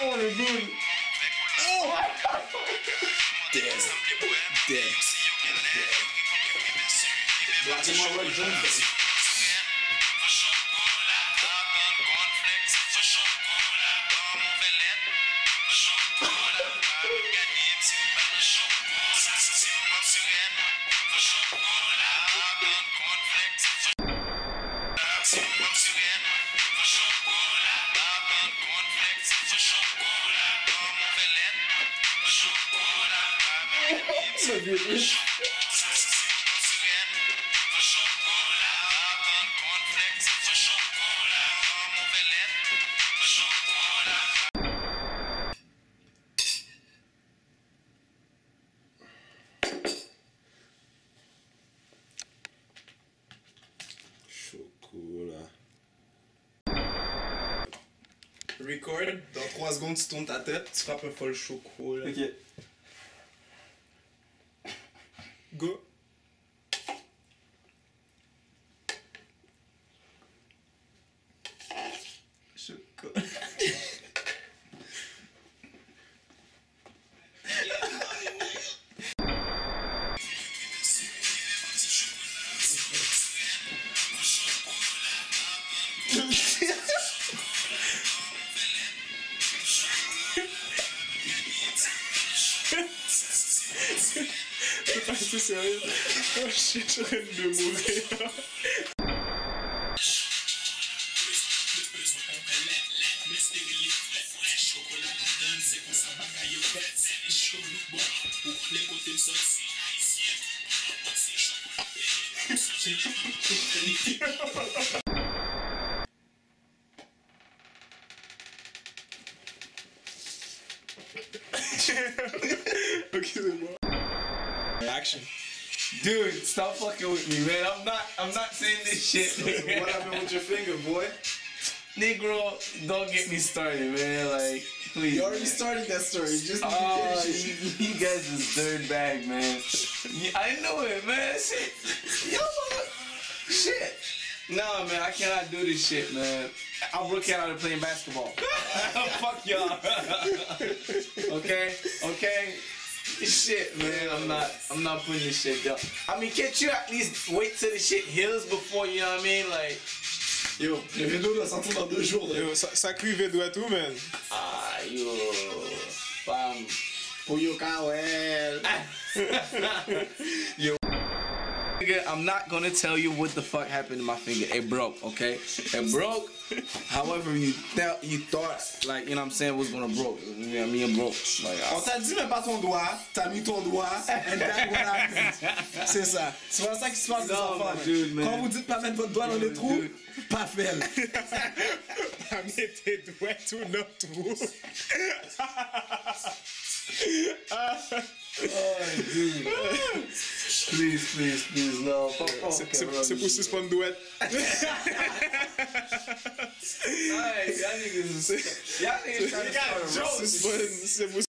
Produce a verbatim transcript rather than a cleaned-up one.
Oh, le dude. Oh! Dead. Dead. Dead. Black and white, Red Jones, baby. Chokola. Record. Dans trois secondes, tu tournes ta tête, tu frappes un fol chocolat. Ok. Go. Chocolat. Ou serye? Oh shit, je viens de mourir. Ok, c'est bon. Action. Dude, stop fucking with me, man. I'm not, I'm not saying this shit. So, so what happened with your finger, boy? Negro, don't get me started, man. Like, please. You already started that story. You just need to finish it. You, you guys is dirtbag, man. You, I know it, man. Shit. Yo, shit. Nah, man, I cannot do this shit, man. I broke out of playing basketball. Fuck y'all. Okay? Okay? Shit, man, I'm not, I'm not putting this shit down. I mean, can't you at least wait till the shit heals before, you know what I mean? Like, yo, leve dlo nan santi nan de jou, yo, sa, sa k rive dwèt ou, man. Ah, yo, fam. Pou yo ka wè. Yo, nigga, I'm not gonna tell you what the fuck happened to my finger. It broke, okay? It broke. However, you thought, you thought, like, you know what I'm saying, was gonna broke. You know what I mean? It broke. Like, I... On t'a dit mets pas ton doigt, t'as mis ton doigt, and that what happened. C'est ça. C'est pas ça qui se passe, les enfants. Non, my dude, man. Quand vous dites pas mettre votre doigt dans le trou, dude, pa fè l. Pa mete dwèt ou nan twou. Oh, dude. Please, please, please, no. Fuck, fuck, se, se, se pou sispann dwèt. Alright, y'all niggas is, y'all niggas trying to start a roast. Sispann, se pou